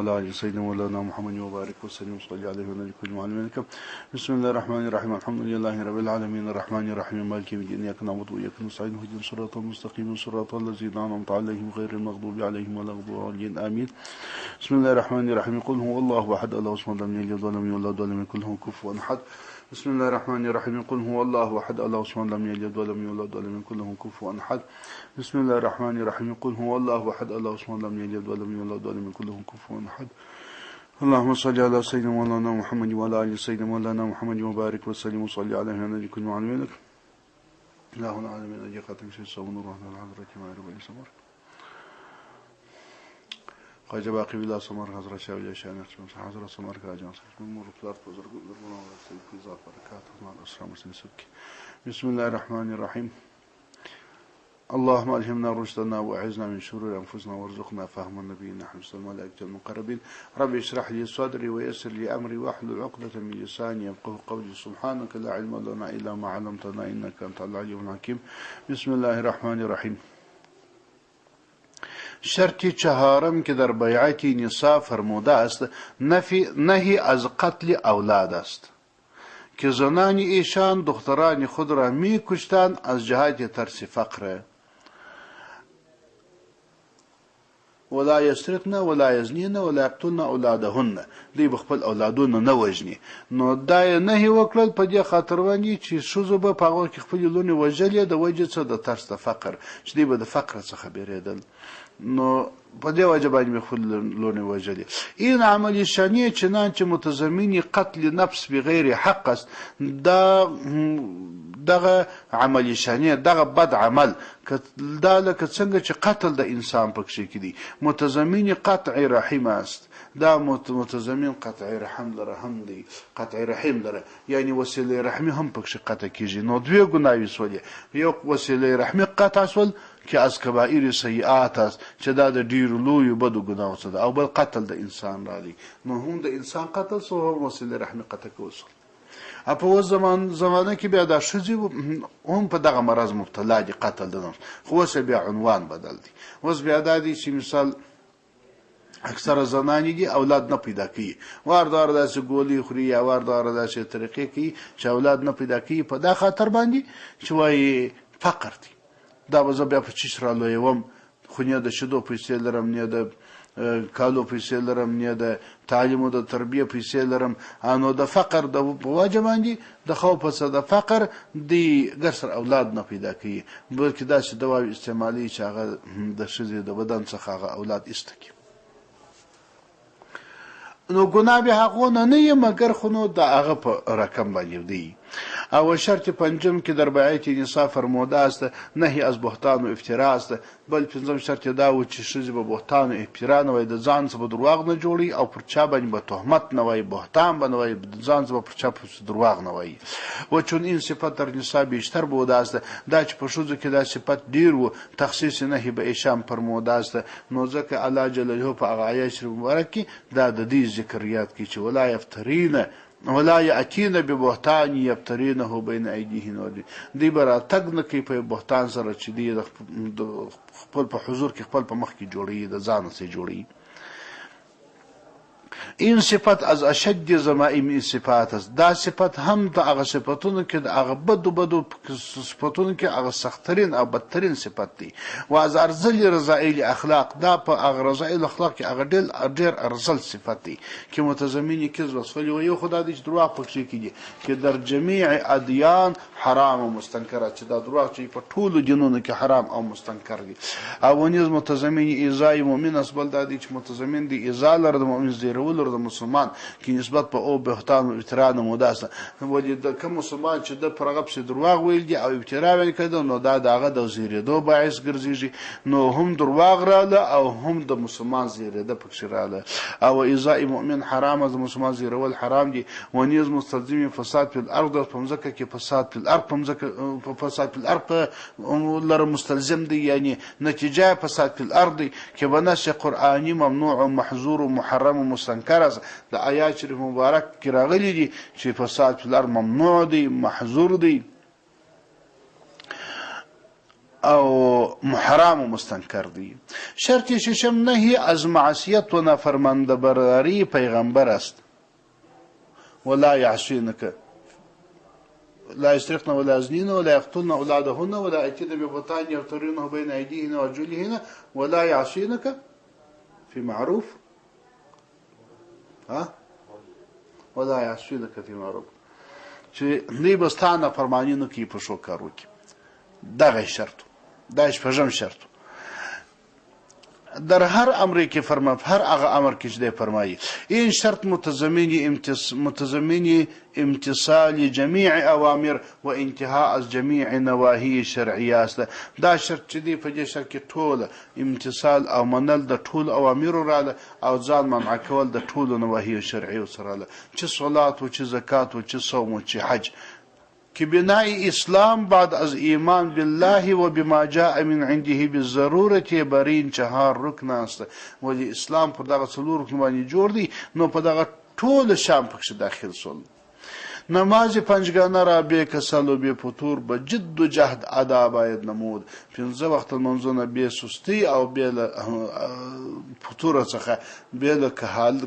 وعلى آل سيدنا مولانا محمد وبارك وسلم وصلي عليه وعلى كل معلمينك. بسم الله الرحمن الرحيم. الحمد لله رب العالمين الرحمن الرحيم مالك يوم الدين إياك نعبد وإياك نستعين اهدنا الصراط المستقيم صراط الذين أنعمت عليهم غير المغضوب عليهم ولا الضالين آمين. بسم الله الرحمن الرحيم. قل هو الله أحد الله الصمد لم يلد ولم يولد ولم يكن له كفوا أحد. بسم الله الرحمن الرحيم. قل هو الله أحد الله الصمد لم يلد ولم يولد ولم يكن له كفوا أحد. بسم الله الرحمن الرحيم. قل هو الله أحد الله الصمد لم يلد ولم يولد ولم يكن له كفوا أحد. اللهم صل على سيدنا مولانا محمد وعلى آل سيدنا مولانا محمد وبارك وسلم وصلي على نبينا كل معلمينك. الله العالمين أجي خاتم شيخ صابون روحنا الحضرة ما يربى سمر. خواجه باقي بالله سمر حضرة شاوية شان حضرة سمر كاجان من مرفلات بزرگ ذات بركاته مع الأسرة مسلم سبكي. بسم الله الرحمن الرحيم. اللهم ألهمنا رشدنا وأعذنا من شرور أنفسنا وارزقنا فهم النبيين حفظ الملائكة المقربين. رب اشرح لي صدري ويسر لي أمري واحلل عقدة من لساني يفقهوا قولي. سبحانك لا علم لنا إلا ما علمتنا إنك أنت العليم الحكيم. بسم الله الرحمن الرحيم. شرط چهارم که در بیعت نساء فرموده است نهی از قتل اولاد است که زنان ایشان دختران خود را می کشتند از جهت ترس فقر. ولا یسرقن ولا یزنین ولا یقتلن اولادهن. دوی به خپل اولادونه نه وژني. نو دا یې نهي وکړل په دې خاطر باندې چې ښځو به په هغو کې خپلې لوڼې وژلې د وجې څه د ترس د فقر، چې دوی به د فقر څخه بېرېدل. نو په دې وجه باندې مې خپل لوڼې وژلې. این عمل شنیع چنانچه متضمن قتل نفس بغیر حق است. دا دغه عمل شنیع دغه بد عمل دا لکه څنګه چې قتل د انسان پکښې کې دی، متضمن قطع رحم است. دا متضمن قطع رحم لره هم دی، قطع رحم لره یعنی وسیله رحمی هم پکښې قطع کیږي. نو دوې ګناوې سولې، یو وسیله رحمی قطع سول که از کبائر سیئات است چې دا د ډیرو لویو بدو ګناو څخه ده، او بل قتل د انسان راغی. نو هم د انسان قتل سو هم وسیله رحمی قطع کول سول. په اوس زمانه کې بیا دا ښځې هم په دغه مرض مبتلا دي، قتل د نفس. خو اوس بیا عنوان بدل دی. اوس بیا دا دی چې مثال اکثره زنانې دي اولاد نه پیدا کوي، وار دوار داسې ګولۍ خوري یا وار دوار داسې طریقې کوي چې اولاد نه پیدا کوي، په دا خاطر باندې چې وایي فقر دی. دا به زه بیا په چیش رالویوم، خو نه د شیدو پیسې لرم، نه د کالو پیسې لرم، نه د تعلیم او د تربیې پیسې لرم. نو د فقر د په وجه باندې د خوف څخه د فقر دی ګر سره اولاد نه پیدا کوي، بلکې داسې دواوې استعمالوي چې هغه د ښځې د بدن څخه هغه اولاد ایسته کړي. نو ګناه به هغو نه نه یې، مګر خو نو د هغه په رقم باندې دی. او شرط پنجم کې در بیعت نساء فرموده است نهی از بهتان و افترا است. بل پنځم شرط دا و چې ښځې به بهتان او افترا نه وایي، د ځان څخه به درواغ نه جوړوي او پر چا باندې به تهمت نه وایي، بهتان به نه وایي، د ځان څخه به پر چا درواغ نه وایي. و چون این صفت در نساء بیشتر بوده است، دا چې په ښځو کې دا صفت ډېر و، تخصیص نهی به ایشان فرموده است. نو ځکه الله جل جلاله په هغه آیت شریف مبارک کې دا د دې ذکر یاد کړي چې ولا یفترین ولا یأتین ببهتان یفترینه بین ایدیهن وارجلهن. دوی به راتګ نه کوي په بهتان سره چې دوی د خپل په حضور کې خپل په مخ کې جوړوي، د ځانه څه جوړوي. این صفت از اشد ذمائم این صفات است. دا صفت هم د هغه صفتونو کې د هغه بدو بدو صفتونو کې هغه سختترین او بدترین صفت دی. و از ارذل رذایل اخلاق، دا په هغه رذایل اخلاق کې هغه ډېر ارذل صفت دی که متضمن کذب است. خو یو خدا دی چې درواغ پکښې کې دي که در جمیع ادیان حرام او مستنکر است، چې دا درواغ چې په ټولو دینونو کې حرام او مستنکر دي. او نیز متضمن ایذای مؤمن است. بل دا دی چې متضمن دی ایذا لره د مؤمن زیرولو د مسلمان کې نسبت په او بهتان او افترا نموده است. ولې د کوم مسلمان چې د پر هغه پسې درواغ ویل دي او افترا ویل کېده، نو دا د هغه د زیرېدو باعث ګرځېږي. نو هم درواغ راله او هم د مسلمان زیرېده پکښې راله. او ایذاء مؤمن حرام، د مسلمان زیرول حرام دي. و نیز مستلزم فساد فی الارض، په مځکه کې فساد فی الارض، په مځکه فساد فی الارض لره مستلزم دی، یعنی نتیجه فساد فی الارض دی که به نص قرآني ممنوع و محظور و محرم و مستنکر است. د آیات شریف مبارک کې راغلي دي چې فساد فی الارض ممنوع دی، محظور دی. او محرام و مستنکر دی. شرط ششم نهی از معصیت و نافرمانبرداری پیغمبر است. ولا يعصينك لا يسرقن ولا يزنين ولا يقتلن أولادهن ولا يأتين ببهتان يفترينه بين أيديهن وأرجلهن ولا يعصينك في معروف. ها ولا يعصينك في معروف. چې دوی به ستا نافرماني نه کوي په ښو کارو کې. دغه شرط دا شپږم شرط. در هر امر کې فرما، هر هغه امر کې چې دی فرمایي. این شرط متضمن امتصال جميع اوامر و انتهاء از جميع نواهی شرعیه است. دا شرط چې دی په دې شرط کې ټول امتصال او منل د ټول اوامرو راله او ځان منع کول د ټولو نواهی شرعیو سره راله، چې صلات و، چې زکات و، چې صوم و، چې حج. که بناء اسلام بعد از ایمان بالله و بما جاء من عنده بالضرورة بر این چهار رکن است. ولې اسلام پر دغه څلور رکن باندې جوړ دی، نو په دغه ټول شان پکښې داخل شول. نماز پنجګانه را بې کسل و بې فتور به جد و جهد ادا باید نمود. پنځه وخته لمونځونه بې سستۍ او بې له فتوره څخه، بې له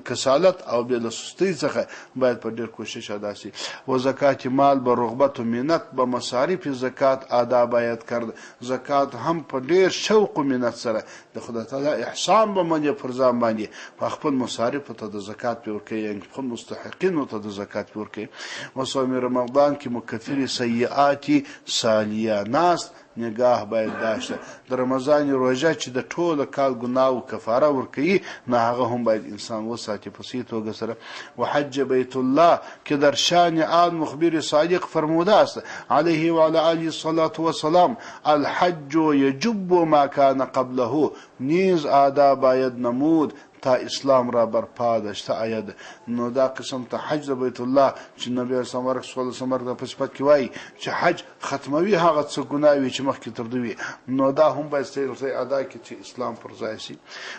کسالت او بې له سستۍ څخه باید په ډېر کوشش ادا شي. و زکات مال به رغبت و منت به مصارف زکات ادا باید کرد. زکات هم په ډېر شوق و منت سره د خدای تعالی احسان به منې پر ځان باندې، په خپل مصارفو ته د زکات پې ورکوي، یعنې خپل مستحقینو ته د زکات پې ورکوي. و صوم رمضان کې مکفر سیئات سالیانه است نگاه باید داشته. د رمضان روژه چې د ټوله کال ګناو کفاره ورکوي، نو هغه هم باید انسان وساتي په صحیح توګه سره. و حج بیت الله که در شان آن مخبر صادق فرموده است علیه وعلى آله الصلاة والسلام الحج یجب ما کان قبله نیز ادا باید نمود تا اسلام را برپا داشته آید. نو دا قسم ته حج د بیت الله چې نبی اسلام ورک صلی الله علیه وسلم په صفت کې وایي چې حج ختموي هغه څه ګناوي چې مخکې تر دوی، نو دا هم باید صحیح ادا کړي چې اسلام پر ځای شي.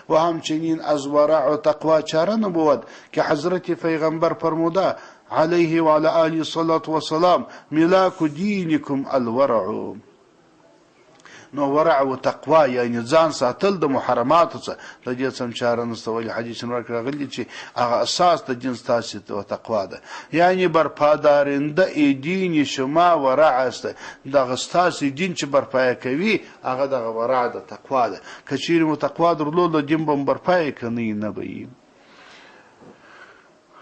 و همچنین از ورع و تقوا چاره نبود که حضرت پیغمبر فرموده علیه وعلى آله الصلاة والسلام ملاک دینکم الورع. نو ورع و تقوا یعنی ځان ساتل د محرماتو څخه، د دې څه هم چاره نشته. ولې حدیث مبارک راغلي چې هغه اساس د دین ستاسې و تقوا ده، یعنی برپادارنده ای دین شما ورع است. دغه ستاسې دین چې برپایه کوي هغه دغه ورع ده، تقوا ده. که چیرې مو تقوا درلوده دین به مو برپایه که نه نه به یي.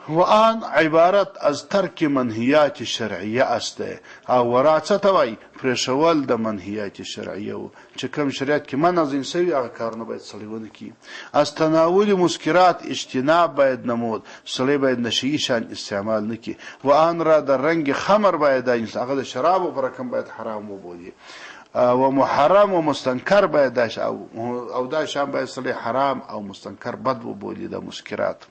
و آن عبارت از ترک منهیات شرعیه است. او ورع څه ته وایي؟ پرېښول د منهیات شرعیه و، چې کوم شریعت کې منع ځین شوي هغه کارونه باید سړی ونه کړي. از تناول مسکرات اجتناب باید نمود، سړی باید نشهيي شیان استعمال نه کړي. و آن را د رنګ خمر باید هغه د شرابو په رقم باید حرام وبولي. و محرم و مستنکر باید دا او دا شیان باید سړی حرام او مستنکر بد وبولي، د مسکرات.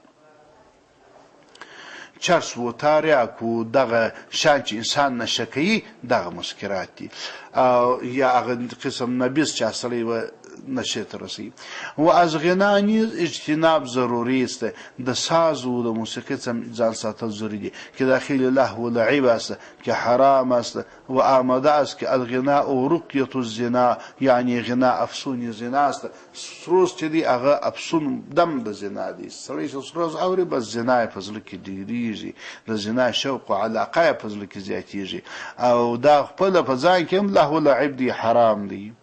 چرس و تاریاک و دغه شیان چې انسان نشه کوي دغه مسکرات دي، او یا هغه قسم نبیذ چې سړی و نشې ته رسوي. و از غنا نیز اجتناب ضروري است. د ساز و د موسیقي څخه ځان ساتل ضروري دي که داخل لهو و لعب است که حرام است. و آمده است که الغناء رقیة الزنا، یعنی غنا افسون زنا است. سروز چې دی هغه افسون دم د زنا دی، سړی چې سروز اوري بس زنا یې په زړه کې ډېرېږي، د زنا شوق و علاقه یې په زړه کې زیاتېږي، او دا خپله په ځان کې هم لهو لعب دی، حرام دی.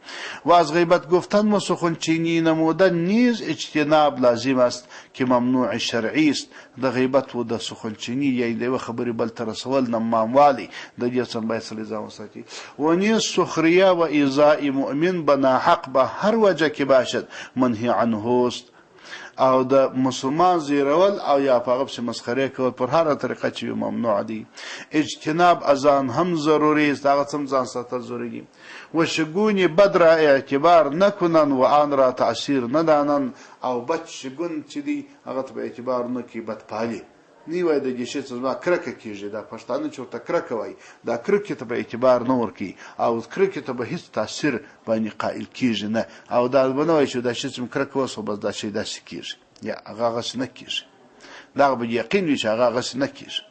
و از غیبت گفتن و سخنچینی نمودن نیز اجتناب لازم است که ممنوع شرعي است. د غیبت و د سخنچینی یعنی د یوه خبرې بل ته رسول نماموالی، د دې څخه باید سړی ځان وساتي. و نیز سخریه و ایذاء مؤمن به ناحق به هر وجه کې باشد منهی عنه است. او د مسلمان زیرول او یا په هغه پسې مسخرې کول پر هره طریقه چې وي ممنوع دی. اجتناب ازان هم ضروري است، هغه څه هم ځان ساتل ضروري دي. و شګونې بد را اعتبار نه کنن و آن را تاثیر نه دانن. او بد شګون چې دی هغه ته به اعتبار نه کوي، بد پالي نه وایي د دې شي څخه زما کرکه کېږي. دا پښتانه چې ورته کرکه وایي دا کرکې ته به اعتبار نه ورکوي او کرکې ته به هیڅ تاثیر باندې قایل کېږي نه، او دا به نه وایي چې دا شي چې مې کرکه وسوه بس دا شی داسې کېږي، یا هغه هغسې نه کېږي. دا به یقین وي چې هغه هغسې نه کېږي.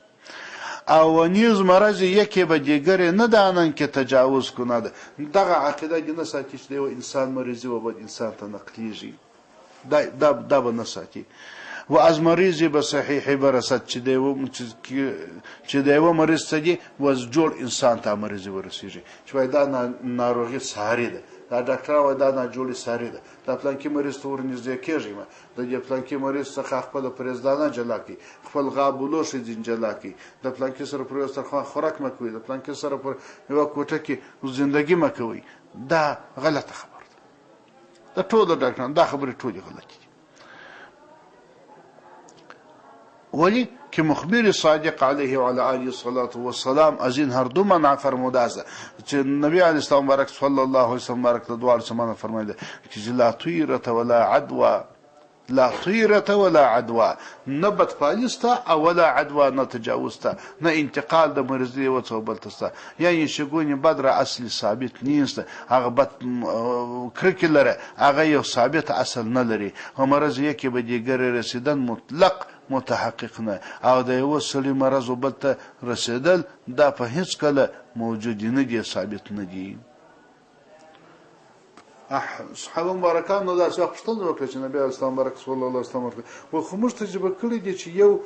او نیز مرض یکی به دیګرې نه دانن کې تجاوز کند. دغه عقیده دې نه ساتي چې د یو انسان مریضي و بل انسان ته نقلیږي، دا دا دا به نه ساتي. و از مریض به صحیح برسد، چې د یو چې د یو مریض څه دي وز جوړ انسان ته مریضي ورسیږي، چې وایي دا ناروغي ساري ده، دا ډاکټر وایي دا ناجوړي ساري ده، دا پلانکي مریض ته ورنږدې کېږئ مه، د دې پلانکي مریض څخه خپله پرېزدانه جلا کړئ، خپل غاب و لوښی ځین جلا کړئ، د پلانکي سره پر یو دسترخوان خوراک مه کوئ، د پلانکي سره پر یوه کوټه کې زندګي مه کوئ. دا غلطه خبره ده. د ټولو ډاکټرانو دا خبرې ټولې غلطې دي. ولی که مخبر صادق علیه وعلى آله الصلاة والسلام از این هر دو منع فرموده است، چې نبی علیه السلام مبارک صلی الله علیه وسلم مبارک د دواړو څخه منع فرمایلی چې لا طیرة ولا عدوى، لا طیرة ولا عدوى، نه بدفعلی سته او ولا عدوى، نه تجاوز سته، نه انتقال د مرضی یو څه بل ته سته، یعنی چې ګونې بد را اصل ثابت نیست، هغه بد کرکې لره، هغه یو ثابت اصل نه لري. او مرض یکی به دیګر رسیدن مطلق متحقق نه، او د یوه سړي مرض و بل ته رسیدل دا په هیڅ کله موجود نه دي، ثابت نه دي. صحابه مبارکانو داسې وخت پوښتنه وکړه چې نبی علیه السلام مبارک صلی الله علیه وسلم ورته وایي، خو موږ تجربه کړي دي چې یو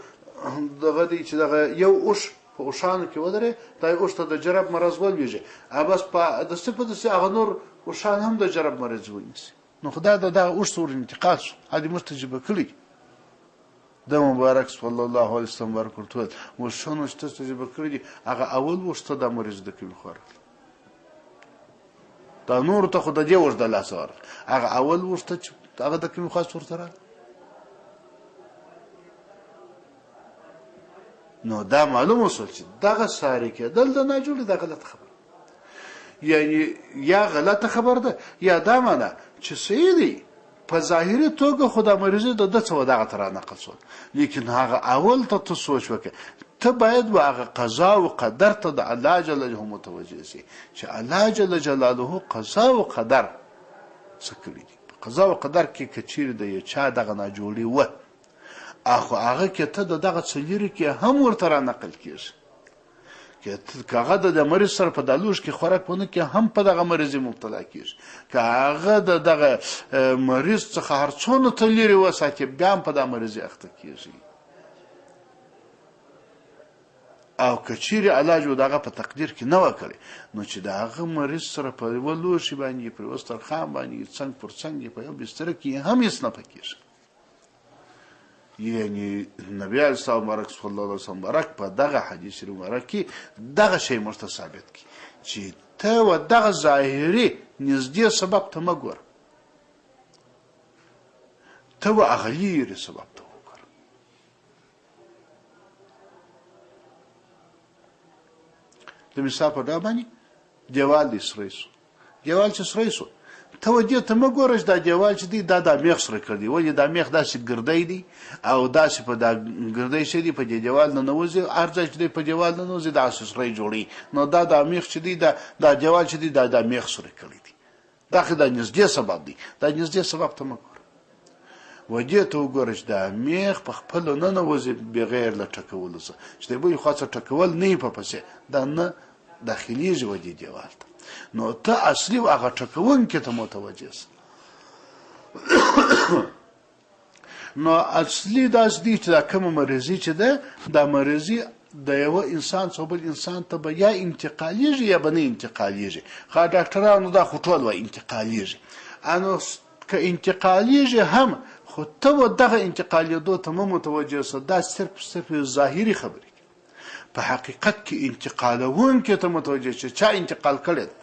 دغه دی چې دغه یو اوښ په اوښانو کې ودرې، دا اوښ ته د جرب مرض ولوېږي، بس په دستي په دستي هغه نور اوښان هم د جرب مرض ونیسي. نو خدای د دغه اوښ څخه ور انتقال شو، هدې موږ تجربه کړي دي. د مبارک صلی الله علیه وسلم مبارک ورته وویل، اوښانو چې تاسو تجربه کړي دي، هغه اول اوښ ته دا مرض د کومې خوا راغلی؟ دا نورو ته خو د دې اوښ د لاسه ورغی، هغه اول اوښ ته چې هغه د کومې خوا څخه ورته راغلی؟ نو دا معلومه شول چې دغه ساري کېدل د ناجوړې دا غلطه خبره، یعنی یا غلطه خبره ده یا دا معنا چې صحیح دی په ظاهري توګه خو دا مریضي د ده څه وه دغه ته را نقل شول، لیکن هغه اول ته ته سوچ وکړه، ته باید و هغه قضا و قدر ته د الله جل جلاله متوجه شي چې الله جل جلاله قضا و قدر څه کړي دي. په قضا و قدر کې که چیرې د یو چا دغه ناجوړي وه، اخو هغه کې ته د دغه څه لرې کې هم ورته را نقل کېږي، که هغه د مریض سره په دا لوښ کې خوراک ونه کړي هم په دغه مریضي مبتلا کېږي، که هغه د دغه مریض څخه هر څونه ته لرې وساتي بیا هم په دا مریضي اخته کېږي. او که چیرې الله جو دغه په تقدیر کې نه وه کړې، نو چې د هغه مریض سره په یوه لوښي باندې، پر یوه سترخوان باندې، څنګ پر څنګ په یو بستره کې هم هېڅ نه پکېږي. یعنی نبی علیه السلام مبارک صلی الله علیه وسلم مبارک په دغه حدیث مبارک کې دغه شی موږ ته ثابت کړي چې ته و دغه ظاهري نږدې سبب ته مه ګوره، ته و هغه لیرې سبب ته وګوره. د مثال په ډول باندې دیوال دی سری شو، دیوال چې سری شو، ته و دې ته مه ګوره چې دا دیوال چې دی دا دا میخ سره کړی دی، ولې دا میخ داسې ګردی دی او داسې په دا ګردی شی دی په دې دیوال ننوځي، هر ځای چې دی په دیوال ننوځي داسې سری جوړوي، نو دا دا میخ چې دی دا دا دیوال چې دی دا دا میخ سره کړی دی، دا خو دا نږدې سبب دی، دا نږدې سبب ته مه ګوره، و دې ته وګوره چې دا میخ په خپله ننوځي بغیر له ټکولو څخه، چې د بلې خوا څخه ټکول نه وي په پسې، دا نه داخليږي و دې دیوال ته، نو ته اصلي هغه ټکوونکي ته متوجه شه. نو اصلي داسې دی چې دا کومه مریضي چې ده، دا مریضي د یوه انسان څخه بل انسان ته به یا انتقالیږي یا به نه انتقالیږي. ښه ډاکټرانو دا خو ټول وایي انتقالیږي، انو که انتقالیږي هم خو ته و دغه انتقالیدو ته مه متوجه شه، دا صرف صرف ظاهري خبرې دي، په حقیقت کې انتقالوونکي ته متوجه چې چا انتقال کړی ده.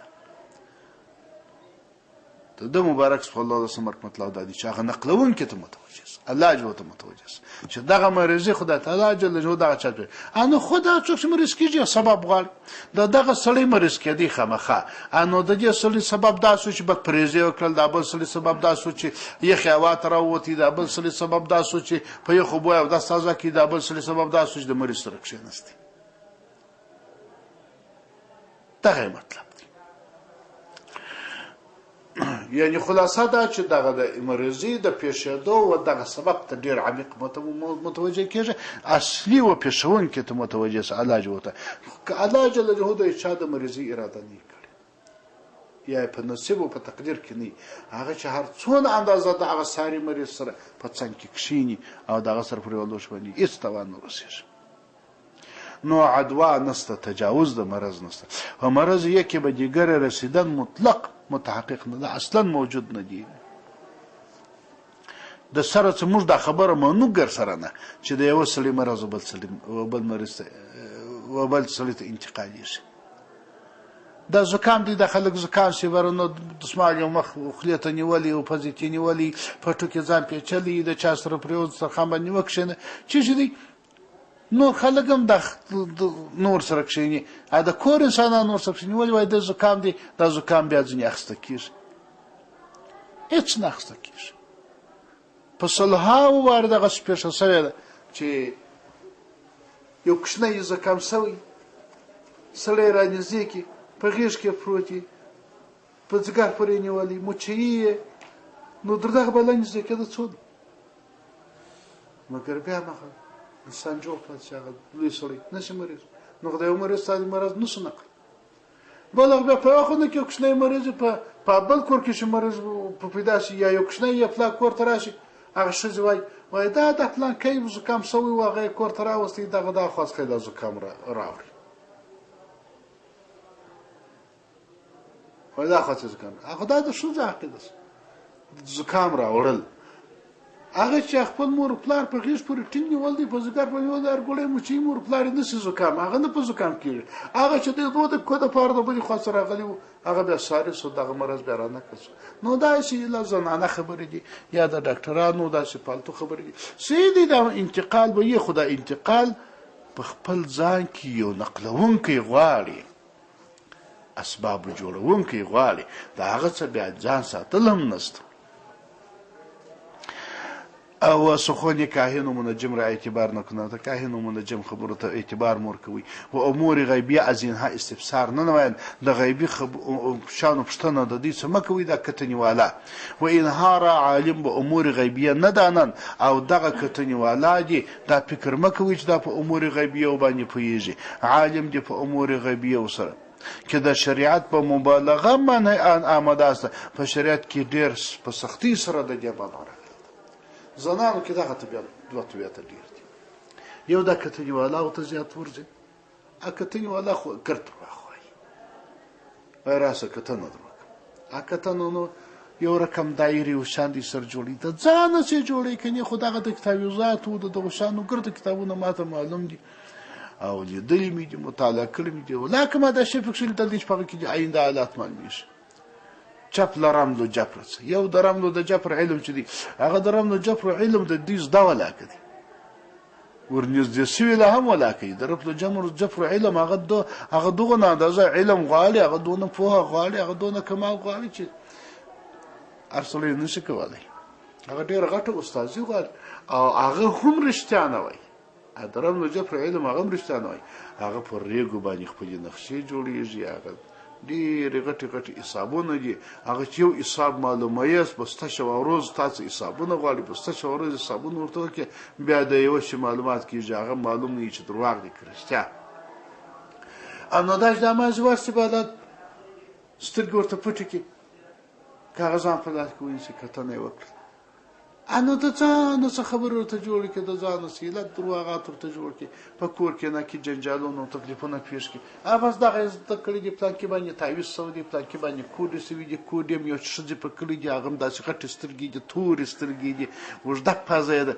د ده مبارک صلی الله علیه وسلم مطلب دا دی چې هغه نقلوونکي ته متوجه سه، الله جل ته متوجه سه چې دغه مریضي خدای تعالی جل جلاله دغه چا پرې انو خدا څوک چې مریض کېږي سبب غواړي، د دغه سړی مریض کېدی خامخا، انو د دې سړي سبب دا سو چې بد پرهېزي وکړل، دا بل سړي سبب دا سو چې یخې هوا ته راووتی، دا بل سړي سبب دا سو چې په یخو بوی اودس تازه کړي، دا بل سړي سبب دا سو چې د مریض سره کښېنستی. دغه مطلب دی. یعنی خلاصه دا چې دغه د مریضي د پېښېدو و دغه سبب ته ډېر عمیق متوجه کېږي، اصلي و پېښونکي ته متوجه سه، الله جل ته که الله جل جلاله د چا د مریضي اراده نه کړې یا په نصیب او په تقدیر کې نه، هغه چې هر څونه اندازه د هغه ساري مریض سره په څنګ کې کښېني او د هغه سره پر یوه لوښي باندې هېڅ تاوان نه رسېږي. نو عدوا نسته، تجاوز د مرض نسته، په مرض یکی به دیګر رسیدن مطلق متحقق نه ده، اصلا موجود نه دی. د سره څه موږ دا خبره منو ګر سره نه چې د یوه سړي مرض بل سړي بل مریض ته و بل سړي ته انتقالیږي. دا زکام دی، دا خلک زکام شي بره نو دستمال یو مخ خولې ته نیولی او پزې ته نیولی، پټو کې ځان پیچلی، د چا سره پرې دسترخوان باندې وکښېنه، چې شي دی نور خلک هم د نور سره کښېني، د کور انسانان نور سره کښېني، ولې وایي د زکام دی، دا زکام بیا ځینې اخیسته کېږي؟ هېڅ نه اخیسته کېږي. په سلهاوو وار دغسې پېښه شوې ده چې یو کوچنی زکام شوی سړی رانږدې کړي، په غېږ کې پروت وي، په ځیګر پورې نیولی، مچوي یې، نو در دغه بله نږدې کېده څو دی، مګر بیا هم هغه انسان جوړ پاتې شي، هغه لوی سړی نه شي مریض، نو خدای مریض ستا د مرض نه شو نقل. بل هغه بیا په یوه خونه کې یو کوچنی مریض په بل کور کې چې مریض په پیدا شي یا یو کوچنی یې پلا کور ته راشي، هغه ښځې وایي، وایي دا د پلانکی زکام شوی و، هغه یې کور ته راوستی، دغه دا خوا څخه یې دا زکام راوړي. وایي دا خوا څخه زکام، هغه دا د ښځو عقیده شوه زکام راوړل. هغه چې خپل مور پلار په غېږ پورې ټینګ نیول دی، په ځیګر پورې نیول دی، هر ګوړی مچۍ مور پلار یې نشي زکام، هغه نه په زکام کېږي. هغه چې د دوو دقیقو دپاره د بلې خوا څخه راغلی و، هغه بیا ساري شو، دغه مرض بیا رانقل شو. نو داسې له زنانه خبرې دي یا د ډاکټرانو داسې پالتو خبرې دي، صحیح دی دا انتقال به یې، خو دا انتقال په خپل ځان کې یو نقلوونکی غواړي، اسباب جوړونکی غواړي، د هغه څه بیا ځان ساتل هم نشته. او سخن کاهن و منجم را اعتبار نکنه، د کاهن و منجم خبرو ته اعتبار مور کوي. و امور غیبیه از اینها استفسار نه نمایند، د غیبي شانو پوښتنه د دوی څه مه کوئ، دا کتنې والا. و اینها را عالم به امور غیبیه نه دانند، او دغه کتنې والا دي دا فکر مه کوئ چې دا په امور غیبیه باندې پوهېږي، عالم دي په امور غیبیه سره که د شریعت په مبالغه منع آن آمده است، په شریعت کې ډېر په سختۍ سره د دې منع راغلې ده. زنانو کې دغه طبیعت دوه طبیعته ډېر دي، یو دا کتنې والاو ته زیات ورځي، ا کتنې والا خو ګرد درواغ وایي، وایي راسه کتنه در وکړم، ا کتنه نو یو رقم دایرې او شان دي سر جوړوي، د ځانه څه جوړوي که نه، خو دغه د کتابیزاتو د دغو شانو ګرد کتابونه ماته معلوم دي او لیدلي مې دي، مطالعه کړي مې دي، ولاکه ما دا شی پکښې لیدل دي چې په هغه کې د آینده حالات معلومیږي. چپ له رملو جبر څه، یو د رملو د جبر علم چې دی، هغه د رملو جبر علم د دوی زده ولاکه دی، ورنږدې سوي له هم ولاکه دي. د رملو جبر علم هغه دغه اندازه علم غواړي، هغه دونه پوهه غواړي، هغه دونه کمال غواړي چې هر سړی نه شي کولی. هغه ډېره غټه استادي غواړي او هغه هم رښتیا نه وایي. د رملو جبر علم هغه هم رښتیا نه وایي، هغه پر ریګو باندې خپلې نقشې جوړېږي، هغه ډېرې غټې غټې حسابونه دي، هغه چې یو حساب معلوموي بس تشه ورځ تا څه حسابونه غواړي، بس تشه ورځ حسابونه ورته وکړي، بیا د یوه شي معلومات کېږي، هغه معلوم نه وي چې درواغ دي که رښتیا. او نو دا چې دا مازې ورسي به دا سترګې ورته پټې کړي، کاغذان په لاس کې ونیسي، کتنه یې وکړه، نو د ځانه څه خبرې ورته جوړې کړي، د ځانه څه علت درواغات ورته جوړ کړي، په کور کې نه کې جنجالونه او تکلیفونه پېښ کړي، بس دغه یې زده کړي دي، پلانکي باندې تعویذ شوی دی، پلانکي باندې کوډې شوي دي، کوډې هم یو ښځې په کړي دي، هغه هم داسې غټې سترګې دي، تورې سترګې دي، اوږده پزه یې ده،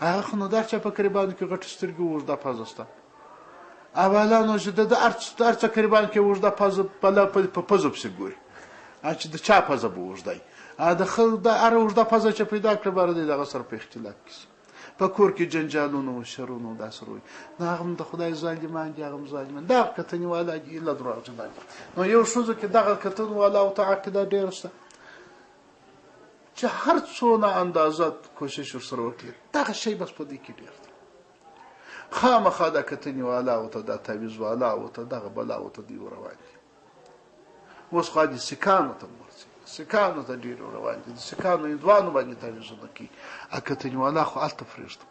هغه خو نو دا چا په کریبانو کې غټې سترګې اوږده پزه شته، اولا نو چې د هر څه کریبان کې اوږده پزه په پزو پسې ګوري، چې د چا پزه به اوږده وي، د د هره اوږده پزه چې پیدا کړه باره دی دغه سره په اختلاف کې شي، په کور کې جنجالونه او شرونه او داسې روي، نو هغه هم د خدای ظالمان دي، هغه هم ظالمان، دغه کتنې والا دي الا درواغجنان دي. نو یو ښځو کې دغه کتنو والاو ته عقیده ډېره شته چې هر څونه اندازه کوشش ورسره وکړي دغه شی بس په دوی کې ډېر دی. خامخا دا کتنې والاو ته، دا تعویذ والاو ته، دغه بلاو ته دوی روان دي. اوس خو دې سیکانو ته ورسېد. سکانو ته ډېر روان دي، د سکانو هندوانو باندې تعویذونه کوي. اکتنې والا خو هلته پرېږده.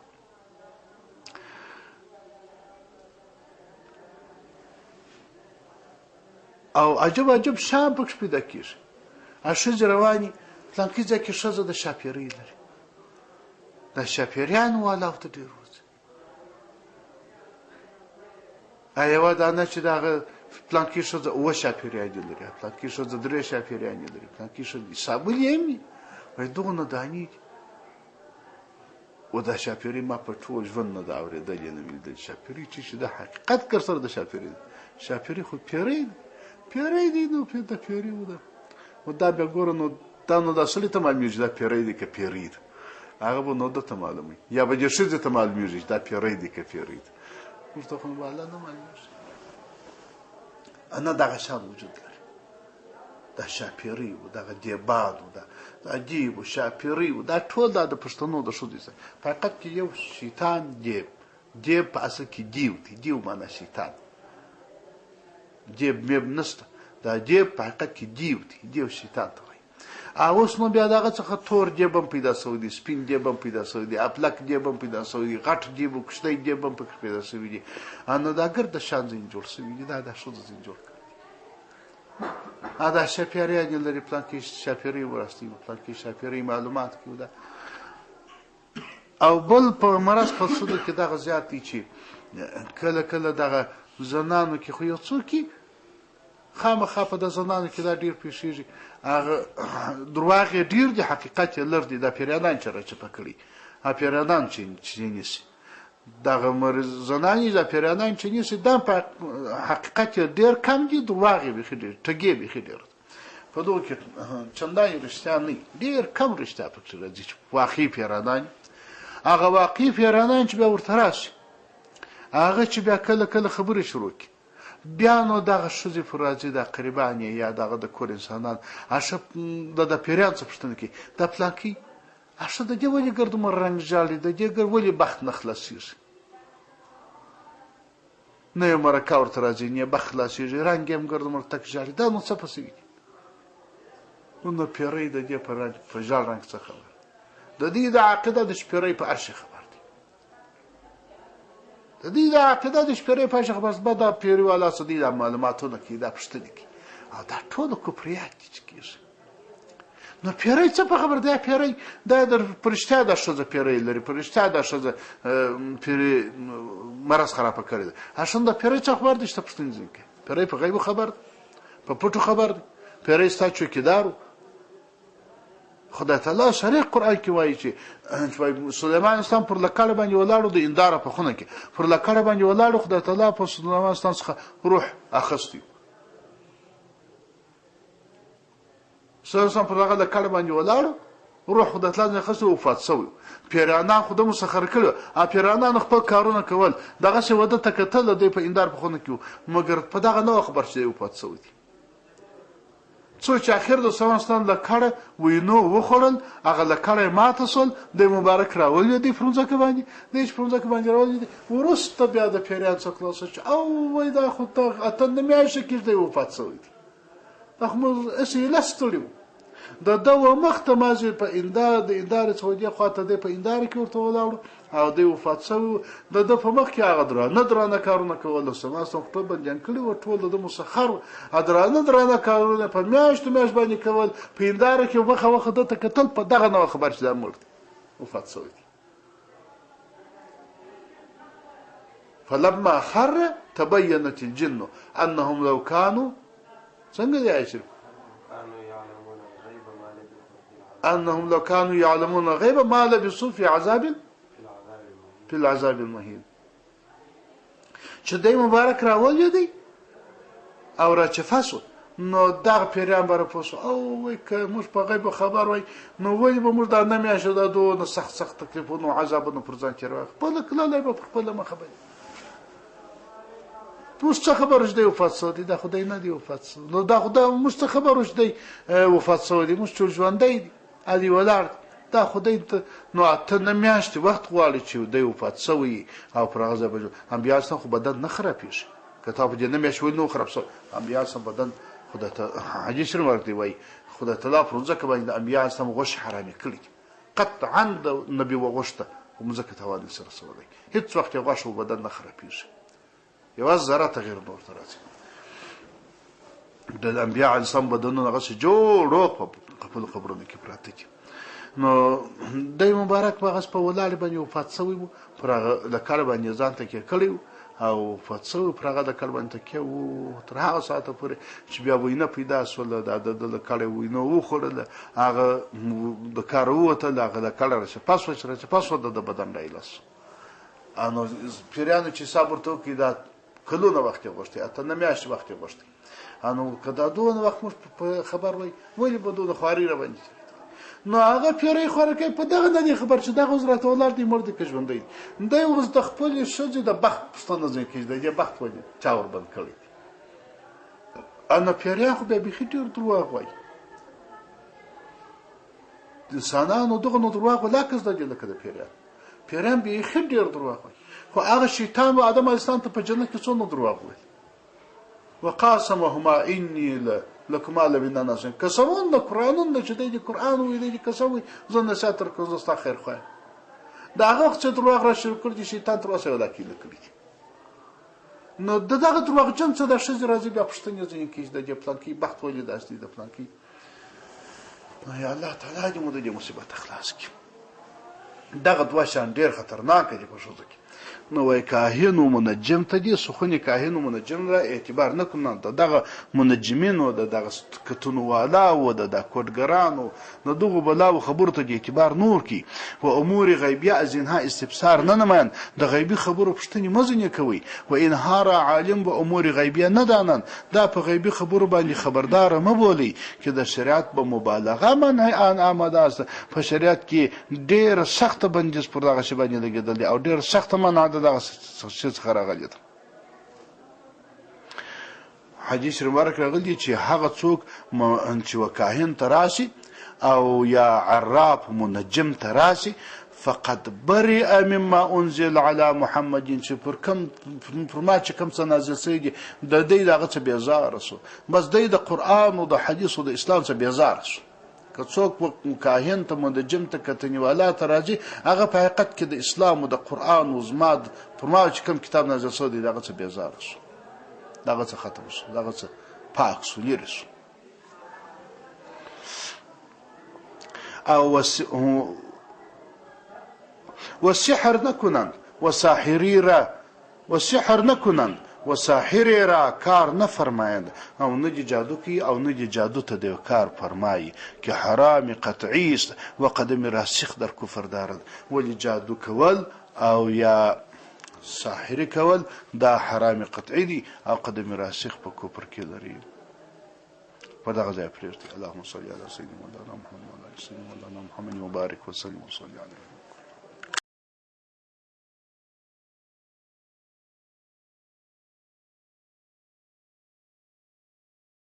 او عجب عجب شیان پکښې پیدا کېږي. ښځې روانې پلانکي ځای کې ښځه د شاپېرۍ لري، د شاپېریانو والاو ته ډېر ورځي. یوه دانه چې د هغه پلانکي ښځه اووه شاپېریانې لري، پلانکي ښځه درې شاپېریانې لري، پلانکي ښځه حسابولې هم وي، وایي دغونه دانې دي. و دا شاپېرۍ ما په ټول ژوند نه ده اورېدلې نه مې لیدلې. شاپېرۍ چې شي دا حقیقت کر سره د شاپېرۍ دی. شاپېرۍ خو پېرۍ دی، پېرۍ دی، نو د پېرۍ و ده. نو دا بیا ګوره نو دا نو دا سړي ته معلومېږي دا پېرۍ دی که پېرۍ ده، هغه به نو ده ته معلوموي یا به دې ښځې ته معلومېږي چې دا پېرۍ دی که پېرۍ ده. موږ ته خو نو والا نه معلومېږي. نه دغه شان وجود لري. دا شاپېرۍ و، دغه دیبان و، دا دیب و، شاپېرۍ و، دا ټول دا د پښتنو د ښځو سره په حقیقت کې یو شیطان دیب، دیب په اصل کې دیو دی، دیو معنا شیطان، دیب میب نشته، دا دیب په حقیقت کې دیو دی، دیو شیطان ته وایي. اوس نو بیا دغه څخه تور دیب هم پیدا شوی دی، سپین دیب هم پیدا شوی دی، اپلک دیب هم پیدا شوی دی، غټ دیب او کوچنی دیب هم پکې پیدا شوي دي. نو دا ګرد شیان ځینې جوړ شوي دي، دا د ښځو ځینې جوړ کړي. دا شاپېریانې لري، پلانکې شاپېرۍ وراستوي، پلانکې شاپېرۍ معلومات کوي. دا او بل په مرض په ښځو کې دغه زیات دی چې کله کله دغه زنانو کې خو یو څوک خامخا په د زنانو کې دا ډېر پېښېږي، هغه درواغ یې ډېر دي، حقیقت یې لږ دی. دا پیریانان چې راچپه کړي، هغه پیریانان چې نیسي دغه مریض زنانې، دا پیریانان چې نیسي دا په حقیقت یې ډېر کم دي، درواغ یې بیخي ډېر، ټګې یې بیخي ډېر ده. په دغو کې چندانې رښتیا نه وي، ډېر کم رښتیا پکې راځي چې واقعي پیرانان، هغه واقعي پیرانان چې بیا ورته راشي، هغه چې بیا کله کله خبرې شروع کړي، بیا نو دغه ښځې پر راځي، دا قریبان یې یا دغه د کور انسانان، هغه د پیریان څه پوښتنه کوي، دا پلانکی ښه د دې ولې ګردومره رنګ ژاړي، د دې ګر ولې بخت نه خلاصېږي، نه یې مرکه ورته راځي، نه یې بخت خلاصېږي، رنګ یې هم ګردومره تک ژاړي، دا نو څه په سوي دي؟ نو پیری د دې په رنګ په ژاړ رنګ څه خبر، د دې د عقیده د شپېرۍ په هر شي خبر دی، د دې د عقیده د شپېرۍ په هر شي خبر دی. دا پیری والا څه دی، دا معلوماتونه کوي، دا پوښتنې کوي، او دا ټول کفریات دي چې کېږي. نو پیری څه په خبر دی؟ پیری دا د په رښتیا دا ښځه پیری لري، په رښتیا دا ښځه پیری مرض خرابه کړې ده. اصلا دا پیری څه خبر دی چې ته پوښتنې ځینې کوې؟ پیری په غیبو خبر دی، په پټو خبر دی، پیری ستا چوکیدار و. خدای تعالی صریح قرآن کې وایي چې سلیمان اسلام پر لکړه باندې ولاړو، د انداره په خونه کې پر لکړه باندې ولاړو، خدای تعالی په سلیمان اسلام څخه روح اخیستی. سلیمان اسلام پر هغه لکړه باندې ولاړو، روح خدای تعالی ځنې اخیستی، وفات شوی. پیرانان خو ده مسخره کړي وو، پیرانانو خپل کارونه کول، دغسې وده ته کتل، دی په اندار په خونه کې و، مګر په دغه نه وه خبر چې دی وفات شوی دی. څو چې اخر د سلیمان اسلام لکړه وینو وخوړل، هغه لکړه یې ماته شول، دی مبارک راولوېدی پر مځکه باندې، دی چې پر مځکه باندې راولوېدی، وروسته بیا د پیریان څخه خلاص شو چې او وای دا خو ته اته نه میاشتې کېږي دی وفات شوی دی، دا خو موږ هسې ایله ستړي وو. د ده و مخ ته مازې په اندار د اندارې څخه دې خوا ته دی په انداره کې ورته ولاړو او دی وفات شوی و. د ده په مخ کې هغه درانه درانه کارونه کول، سما سم ټول بندیان کړي وو، ټول د ده مسخر وو، درانه درانه کارونه په میاشتو میاشت باندې کول، په انداره کې وخه وخه ده ته کتل، په دغه نه وه خبر چې دا مړ دی، وفات شوی دی. فلما خر تبینت الجن انهم لو كانوا څنګه دی آیت شریف؟ انهم لو كانوا يعلمون الغيب ما لبثوا في عذاب في العذاب المهين. چې دی مبارک راولېدی او راچفه شو، نو دغه پیریان به راپوه شو، او وای که موږ په غیبو خبر وای نو ولې به موږ دا نه میاشت دا دونه سخت سخت تکلیفونو عذابونو پر ځان تېروای، خپله کللی به پر خپله مخه باندې. موږ څه خبرو چې دی وفات شوی دی، دا خو دی نه دی وفات شوی، نو دا خو دا موږ څه خبرو چې دی وفات شوی دی، موږ ټول ژوندی دی، ادي ولاړ دی، دا خو دی نو اته نه میاشتې وخت غواړي چې دی وفات شوی او پر هغه ځای به انبیا اسلام خو بدن نه خرابېږي، که تا په دې نه میاشت ولې نه خراب شوی، انبیا اسلام بدن خدای ته حدیث شریف ورته وایي، خدای تعالی پر مځکه باندې د انبیا علیه السلام غوښې حرامې کړې دي. قطعا د نبي وغوښته خو مځکه تاوان نشي رسولی. هیڅ وخت یې غوښه و بدن نه خرابېږي، یوه ذره تغیر نه ورته راځي. د انبیا علیه السلام بدنونه هغسې جوړ روغ په خپلو قبرونو کې پراته دي. نو دی مبارک په هغسې په ولاړې باندې وفات شوی و، پر هغه لکړ باندې ځان تکیه کړی و او وفات شوی، پر هغه لکړ باندې تکیه و تر هغه ساعته پورې چې بیا وینه پیدا شوله. دا د ده لکړې وینه وخوړله، هغه د کاره ووتله، هغه لکړه راچپه شوه، چې راچپه شوه د ده بدن رایله شو. نو پیریانو چې حساب ورته وکړي، دا کلونه وخت یې غوښتی، اته نه میاشتې وخت یې غوښتی. نو که دا دونه وخت موږ په خبر وای، ولې به دونه خواري را باندې؟ نو هغه پیری خورکی په دغه نه دی خبر چې دغه اوس راته ولاړ دی، مړ دی که ژوندی دی. دی اوس د خپلې ښځې د بخت پوښتنه ځینې کوي، د دې بخت ولې چا ور بند کړی دی؟ نو پیریان خو بیا بیخي ډېر درواغ وایي. انسانانو دغه نو درواغ ولاکه زده دي لکه د پیریان. پیریان بیخي ډېر درواغ وایي. خو هغه شیطان و آدم علیه السلام ته په جنت کې څونه درواغ ویل، وقاسمهما انی لکما لمن الناصحین، قسمونه قرآنونه چې دی دې قرآن وایي، دی دې قسم وایي، زه نصیحت درکوم، زه ستا خیر خواه یم. د هغه وخت چې درواغ را شروع کړي دي، شیطان تر اوسه یې ولا کیله کړي دي. نو د دغه درواغجن څه د ښځې راځي بیا پوښتنې ځینې کوي چې د دې پلانکي بخت ولې داسې دی، د پلانکي. نو یا الله تعالی دې مو د دې مصیبته خلاص کړي. دغه دوه شیان ډېر خطرناک دي په ښځو کې. نو وایي کاهن و منجم ته دې سخن کاهن و منجم را اعتبار نه کوم. د دغه منجمینو، د دغه کتونو والاو، د دا کوټګرانو، د دغو بلاو خبرو ته دې اعتبار نور کړي. و امور غیبیه از اینها استفسار نه نمایند، د غیبي خبرو پوښتنې مه ځینې کوئ. و اینها را عالم به امور غیبیه نه دانند، دا په غیبي خبرو باندې خبرداره مه بولئ چې د شریعت به مبالغه منع آن آمده است. په شریعت کې ډېر سخت بندیز پر دغه شي باندې لګېدلی او ډېر سخته منع د دغه شي څخه راغلې ده. حدیث مبارک راغلی چې هغه څوک چې وکاهن ته راشي او یا عراف منجم ته راشي، فقد برئ مما انزل على محمد، چې پر کم پر ما چې کوم څه نازل شوي دي د دی د هغه څه بېزاره شو. بس دی د قرآن او د حدیث او د اسلام څخه بېزاره شو. که څوک کاهن ته، منجم ته، کتنې والا ته راځي، هغه په حقیقت کې د اسلام او د قرآن او زما پر ما چې کوم کتاب نازل شوی دی د هغه څه بېزاره شو، د هغه څه ختم شو، د هغه څه پاک شو، لیرې شو. او وسحر نکنند و ساحری را و سحر نکنند و ساحری را کار نه فرمایند، او نه دې جادو کوي او نه دې جادو ته د کار فرمایي که حرام قطعي است و قدم راسخ در کفر دارد. ولې جادو کول او یا ساحري کول دا حرام قطعي دي او قدم راسخ په کفر کې لري. په دغه ځای پرېږدي. اللهم صل علی سیدنا مولانا محمد وعلى آل سیدنا مولانا محمد وبارک وسلم وصلی علیه.